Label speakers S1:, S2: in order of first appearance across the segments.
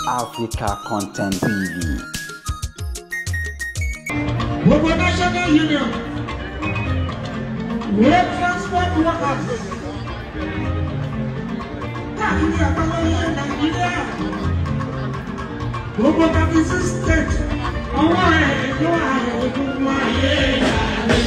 S1: Africa Content TV.
S2: Gbogbo National Union, Road Transport Workers, káàkiri àgbáláyé Nàìjíríà, gbogbo 36 states, ọwọ́ ẹ̀ ló wà gbogbo ayé ìyàlẹ́.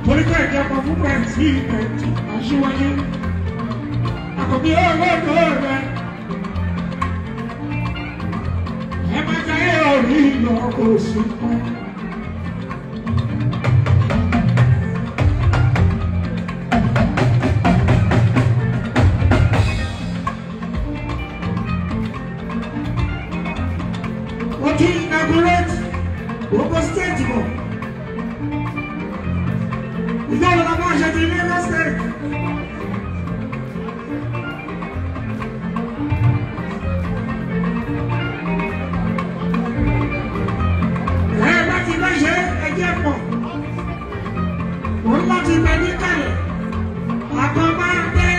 S2: Torí pé ìjọba fún president aṣíwájú àkọ́bí ọlọ́dọ̀ rẹ̀ ẹ má jayé orí lọ kò sí kan. Wọ́n ti inaugurate gbogbo state bọ̀. Ìjọba la máa ṣe ti Lagos State. Ẹ bá ti bá ṣe ẹjẹ́ pọ̀. Òun láti bẹ ní kàlẹ̀. Àkọ́ máa bẹ́.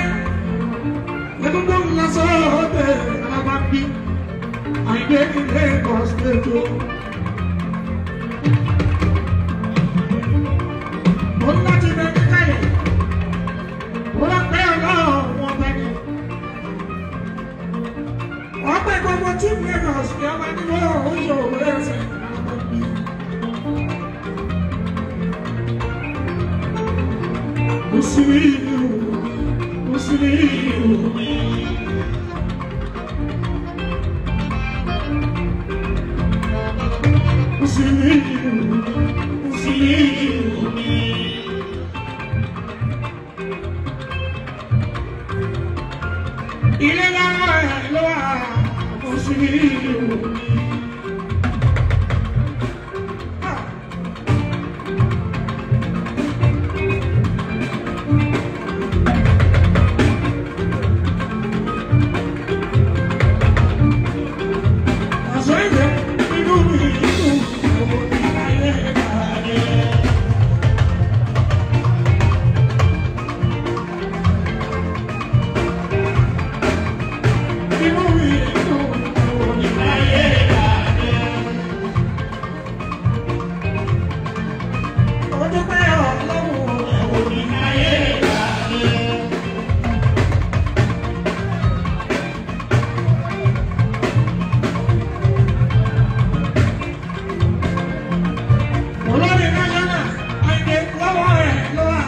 S2: Egungun ńlá sọ́ọ́dẹ̀ alábàbí. Àìdé ní Lagos State o. Òun láti bẹ ní kàlẹ̀. Òun pẹ́ ọlọ́run ọba ni. Ọpẹ́ gbogbo tí Lagos ní ọba ní wọ́n ò ṣòro ẹsẹ̀ alábàbí. Musiliu, Musiliu. Musiliu, Musiliu. Ilé lára ẹ̀ ló wà, Musiliu. Àṣọ ìwé inú mi dùn, mo ní ayé ìbàdí. Inú mi dùn, mo ní ayé ìbàdí. Mo dúpẹ́ Ọlọ́run, mo ní ayé ìbàdí. Olórí National, Àyìndé lọ́wọ́ ẹ̀ lọ́wọ́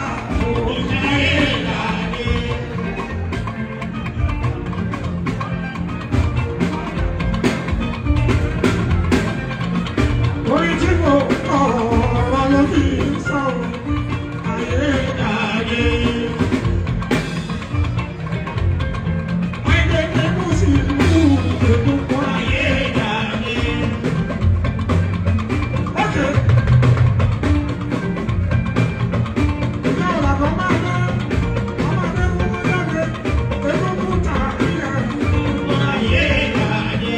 S2: mo ní ayé ìbàdí. Orin tí mo kọ ọ̀rọ̀ ló fi sọ ayé ìdàgé. Àyìndé kẹ́kù sí ìlú ìdókòwò ayé ìdàgé. Okay. Ìyá ọ̀làbọ̀ máa dé, ọmọ adé fún jáde, egungun tàbí ẹ̀kú ayé ìdàgé.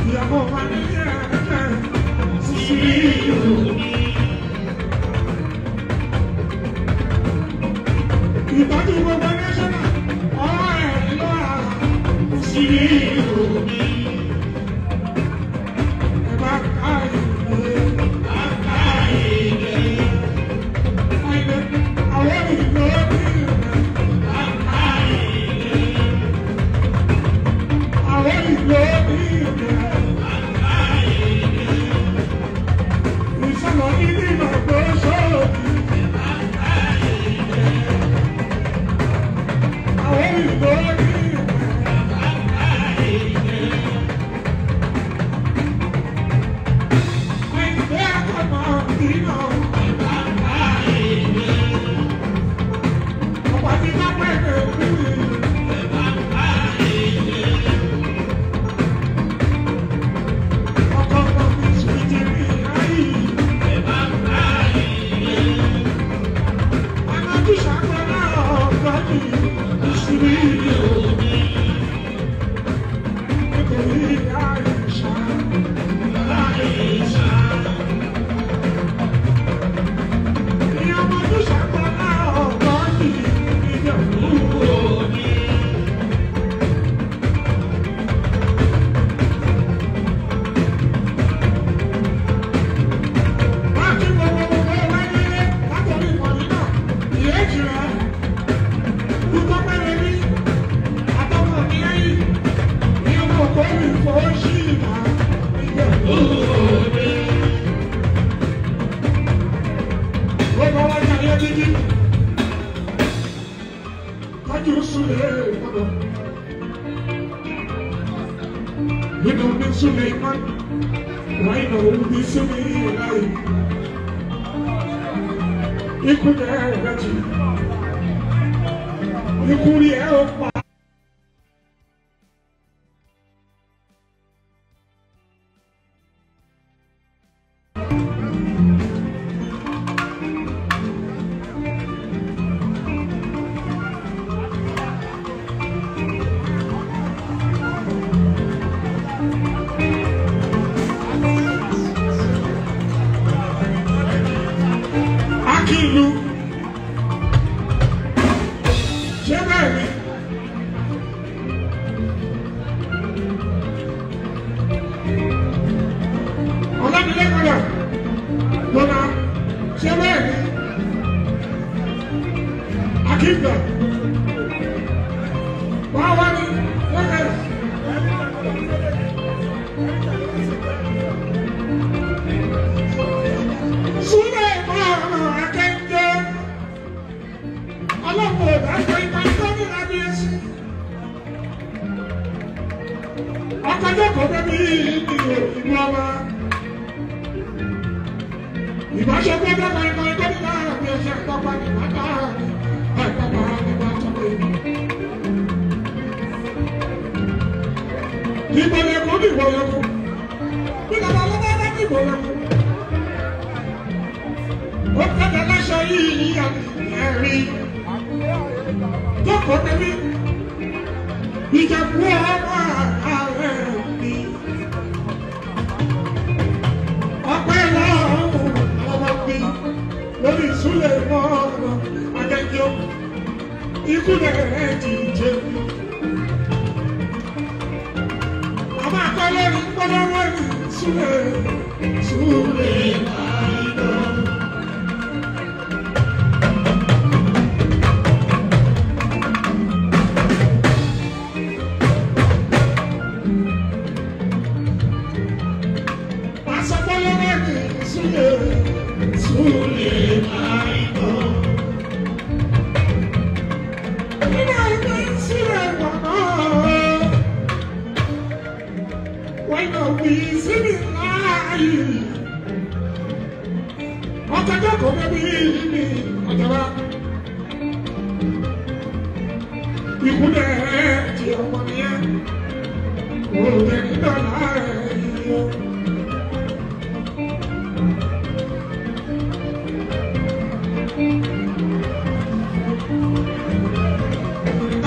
S2: Ìyàwó wa ní ẹ̀ẹ́dẹ̀ sí ìtọ́jú gbogbo national.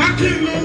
S2: Akilo.